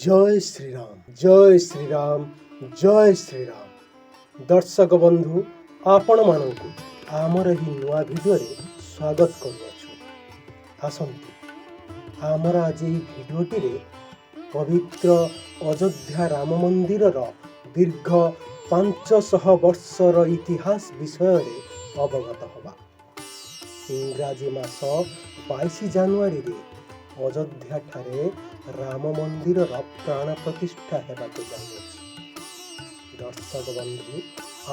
ଜୟ ଶ୍ରୀରାମ, ଜୟ ଶ୍ରୀରାମ, ଜୟ ଶ୍ରୀରାମ। ଦର୍ଶକ ବନ୍ଧୁ, ଆପଣମାନଙ୍କୁ ଆମର ଏହି ନୂଆ ଭିଡ଼ିଓରେ ସ୍ୱାଗତ କରୁଅଛୁ। ଆସନ୍ତୁ, ଆମର ଆଜି ଏହି ଭିଡ଼ିଓଟିରେ ପବିତ୍ର ଅଯୋଧ୍ୟା ରାମ ମନ୍ଦିରର ଦୀର୍ଘ 500 ବର୍ଷର ଇତିହାସ ବିଷୟରେ ଅବଗତ ହେବା। ଇଂରାଜୀ ମାସ 22 ଜାନୁଆରୀରେ ଅଯୋଧ୍ୟାଠାରେ ରାମ ମନ୍ଦିରର ପ୍ରାଣ ପ୍ରତିଷ୍ଠା ହେବାକୁ ଯାଉଅଛି। ଦର୍ଶକ ବନ୍ଧୁ,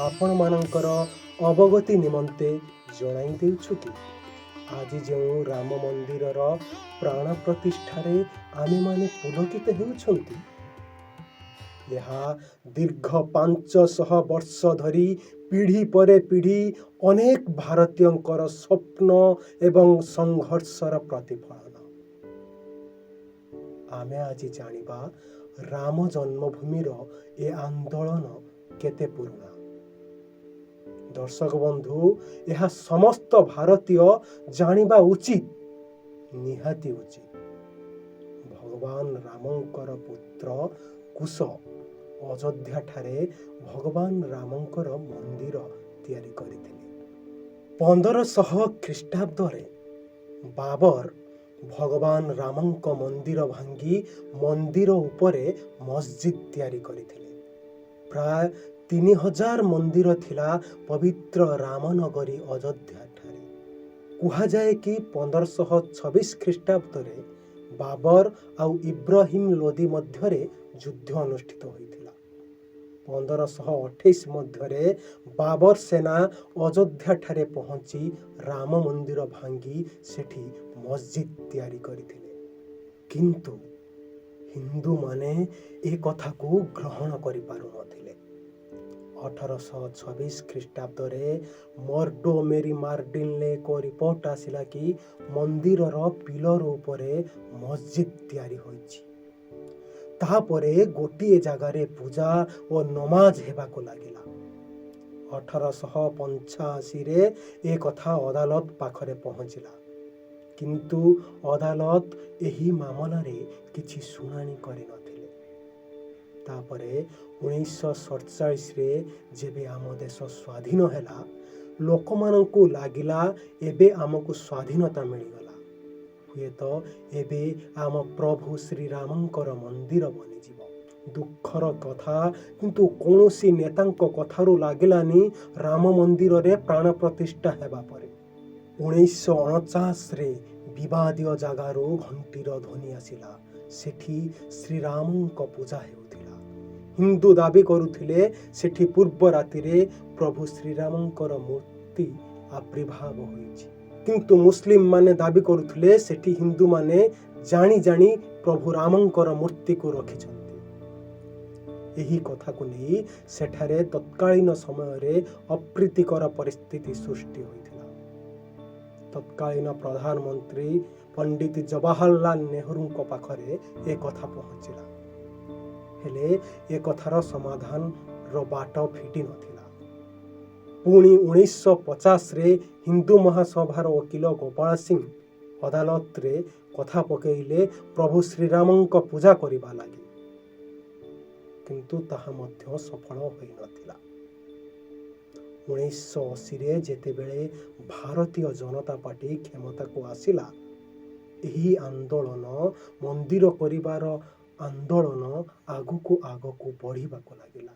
ଆପଣମାନଙ୍କର ଅବଗତି ନିମନ୍ତେ ଜଣାଇ ଦେଉଛୁ କି ଆଜି ଯେଉଁ ରାମ ମନ୍ଦିରର ପ୍ରାଣ ପ୍ରତିଷ୍ଠାରେ ଆମେମାନେ ପୁଲକିତ ହେଉଛନ୍ତି, ଏହା ଦୀର୍ଘ 500 ବର୍ଷ ଧରି ପିଢ଼ି ପରେ ପିଢ଼ି ଅନେକ ଭାରତୀୟଙ୍କର ସ୍ୱପ୍ନ ଏବଂ ସଂଘର୍ଷର ପ୍ରତିଫଳନ। ଆମେ ଆଜି ଜାଣିବା ରାମ ଜନ୍ମଭୂମିର ଏ ଆନ୍ଦୋଳନ କେତେ ପୁରୁଣା। ଦର୍ଶକ ବନ୍ଧୁ, ଏହା ସମସ୍ତ ଭାରତୀୟ ଜାଣିବା ଉଚିତ, ନିହାତି ଉଚିତ। ଭଗବାନ ରାମଙ୍କର ପୁତ୍ର କୁଶ ଅଯୋଧ୍ୟାଠାରେ ଭଗବାନ ରାମଙ୍କର ମନ୍ଦିର ତିଆରି କରିଥିଲେ। 1500 ଖ୍ରୀଷ୍ଟାବ୍ଦରେ ବାବର ଭଗବାନ ରାମଙ୍କ ମନ୍ଦିର ଭାଙ୍ଗି ମନ୍ଦିର ଉପରେ ମସଜିଦ୍ ତିଆରି କରିଥିଲେ। ପ୍ରାୟ 3000 ମନ୍ଦିର ଥିଲା ପବିତ୍ର ରାମନଗରୀ ଅଯୋଧ୍ୟାଠାରେ। କୁହାଯାଏ କି 1526 ଖ୍ରୀଷ୍ଟାବ୍ଦରେ ବାବର ଆଉ ଇବ୍ରାହିମ ଲୋଦି ମଧ୍ୟରେ ଯୁଦ୍ଧ ଅନୁଷ୍ଠିତ ହୋଇଥିଲା। 1528 ମଧ୍ୟରେ ବାବର ସେନା ଅଯୋଧ୍ୟାଠାରେ ପହଞ୍ଚି ରାମ ମନ୍ଦିର ଭାଙ୍ଗି ସେଠି ମସଜିଦ୍ ତିଆରି କରିଥିଲେ। କିନ୍ତୁ ହିନ୍ଦୁମାନେ ଏ କଥାକୁ ଗ୍ରହଣ କରିପାରୁନଥିଲେ। 1826 ଖ୍ରୀଷ୍ଟାବ୍ଦରେ ମଣ୍ଟଗୋମେରୀ ମାର୍ଟିନରେ ଏକ ରିପୋର୍ଟ ଆସିଲା କି ମନ୍ଦିରର ପିଲର ଉପରେ ମସଜିଦ୍ ତିଆରି ହୋଇଛି। ତାପରେ ଗୋଟିଏ ଜାଗାରେ ପୂଜା ଓ ନମାଜ ହେବାକୁ ଲାଗିଲା। 1885ରେ ଏ କଥା ଅଦାଲତ ପାଖରେ ପହଞ୍ଚିଲା। କିନ୍ତୁ ଅଦାଲତ ଏହି ମାମଲାରେ କିଛି ଶୁଣାଣି କରିନଥିଲେ। ତାପରେ 1947ରେ ଯେବେ ଆମ ଦେଶ ସ୍ୱାଧୀନ ହେଲା, ଲୋକମାନଙ୍କୁ ଲାଗିଲା ଏବେ ଆମକୁ ସ୍ୱାଧୀନତା ମିଳିଗଲା, ହୁଏତ ଏବେ ଆମ ପ୍ରଭୁ ଶ୍ରୀରାମଙ୍କର ମନ୍ଦିର ବନିଯିବ। ଦୁଃଖର କଥା କିନ୍ତୁ, କୌଣସି ନେତାଙ୍କ କଥାରୁ ଲାଗିଲାନି ରାମ ମନ୍ଦିରରେ ପ୍ରାଣ ପ୍ରତିଷ୍ଠା ହେବା ପରେ। 1949ରେ ବିବାଦୀୟ ଜାଗାରୁ ଘଣ୍ଟିର ଧ୍ୱନି ଆସିଲା। ସେଠି ଶ୍ରୀରାମଙ୍କ ପୂଜା ହେଉଥିଲା। ହିନ୍ଦୁ ଦାବି କରୁଥିଲେ ସେଠି ପୂର୍ବ ରାତିରେ ପ୍ରଭୁ ଶ୍ରୀରାମଙ୍କର ମୂର୍ତ୍ତି ଆବିର୍ଭାବ ହୋଇଛି। କିନ୍ତୁ ମୁସଲିମ ମାନେ ଦାବି କରୁଥିଲେ ସେଠି ହିନ୍ଦୁମାନେ ଜାଣି ଜାଣି ପ୍ରଭୁ ରାମଙ୍କର ମୂର୍ତ୍ତିକୁ ରଖିଛନ୍ତି। ଏହି କଥାକୁ ନେଇ ସେଠାରେ ତତ୍କାଳୀନ ସମୟରେ ଅପ୍ରୀତିକର ପରିସ୍ଥିତି ସୃଷ୍ଟି ହୋଇଥିଲା। ତତ୍କାଳୀନ ପ୍ରଧାନମନ୍ତ୍ରୀ ପଣ୍ଡିତ ଜବାହରଲାଲ ନେହେରୁଙ୍କ ପାଖରେ ଏ କଥା ପହଞ୍ଚିଲା। ହେଲେ ଏ କଥାର ସମାଧାନର ବାଟ ଫିଟି ନଥିଲା। ପୁଣି 1950ରେ ହିନ୍ଦୁ ମହାସଭାର ଓକିଲ ଗୋପାଳ ସିଂ ଅଦାଲତରେ କଥା ପକେଇଲେ ପ୍ରଭୁ ଶ୍ରୀରାମଙ୍କ ପୂଜା କରିବା ଲାଗି। କିନ୍ତୁ ତାହା ମଧ୍ୟ ସଫଳ ହୋଇନଥିଲା। 1980ରେ ଯେତେବେଳେ ଭାରତୀୟ ଜନତା ପାର୍ଟି କ୍ଷମତାକୁ ଆସିଲା, ଏହି ଆନ୍ଦୋଳନ, ମନ୍ଦିର କରିବାର ଆନ୍ଦୋଳନ ଆଗକୁ ଆଗକୁ ବଢ଼ିବାକୁ ଲାଗିଲା।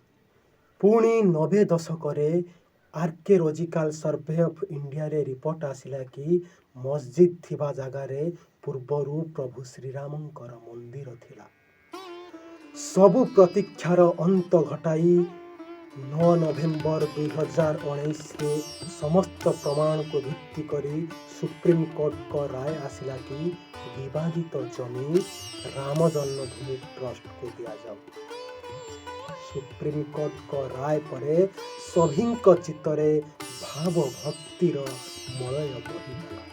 ପୁଣି 90 ଦଶକରେ ଆର୍କିଓଲୋଜିକାଲ ସର୍ଭେ ଅଫ୍ ଇଣ୍ଡିଆରେ ରିପୋର୍ଟ ଆସିଲା କି ମସଜିଦ୍ ଥିବା ଜାଗାରେ ପୂର୍ବରୁ ପ୍ରଭୁ ଶ୍ରୀରାମଙ୍କର ମନ୍ଦିର ଥିଲା। ସବୁ ପ୍ରତୀକ୍ଷାର ଅନ୍ତ ଘଟାଇ 9 ନଭେମ୍ବର 2019ରେ ସମସ୍ତ ପ୍ରମାଣକୁ ଭିତ୍ତି କରି ସୁପ୍ରିମକୋର୍ଟଙ୍କ ରାୟ ଆସିଲା କି ବିବାଦିତ ଜମି ରାମ ଜନ୍ମଭୂମି ଟ୍ରଷ୍ଟକୁ ଦିଆଯାଉ। ସୁପ୍ରିମକୋର୍ଟଙ୍କ ରାୟ ପରେ ସଭିଙ୍କ ଚିତ୍ତରେ ଭାବ ଭକ୍ତିର ମଳୟ ବହିଗଲା।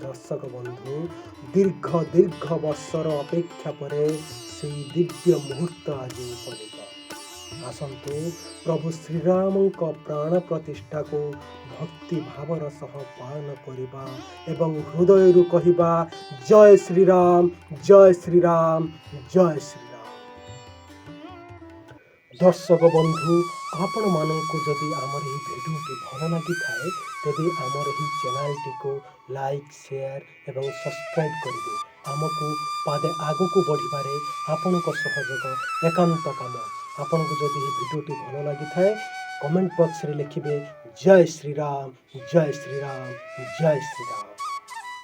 ଦର୍ଶକ ବନ୍ଧୁ, ଦୀର୍ଘ ଦୀର୍ଘ ବର୍ଷର ଅପେକ୍ଷା ପରେ ସେଇ ଦିବ୍ୟ ମୁହୂର୍ତ୍ତ ଆଜି ଉପନୀତ। ଆସନ୍ତୁ, ପ୍ରଭୁ ଶ୍ରୀରାମଙ୍କ ପ୍ରାଣ ପ୍ରତିଷ୍ଠାକୁ ଭକ୍ତି ଭାବର ସହ ପାଳନ କରିବା ଏବଂ ହୃଦୟରୁ କହିବା, ଜୟ ଶ୍ରୀରାମ, ଜୟ ଶ୍ରୀରାମ, ଜୟ ଶ୍ରୀରାମ। ଦର୍ଶକ ବନ୍ଧୁ, ଆପଣମାନଙ୍କୁ ଯଦି ଆମର ଏହି ଭିଡ଼ିଓଟି ଭଲ ଲାଗିଥାଏ, ତେବେ ଆମର ଏହି ଚ୍ୟାନେଲଟିକୁ ଲାଇକ୍, ସେୟାର ଏବଂ ସବସ୍କ୍ରାଇବ୍ କରିବେ। ଆମକୁ ପାଦେ ଆଗକୁ ବଢ଼ିବାରେ ଆପଣଙ୍କ ସହଯୋଗ ଏକାନ୍ତ କାମ। ଆପଣଙ୍କୁ ଯଦି ଏହି ଭିଡ଼ିଓଟି ଭଲ ଲାଗିଥାଏ, କମେଣ୍ଟ ବକ୍ସରେ ଲେଖିବେ ଜୟ ଶ୍ରୀରାମ, ଜୟ ଶ୍ରୀରାମ, ଜୟ ଶ୍ରୀରାମ।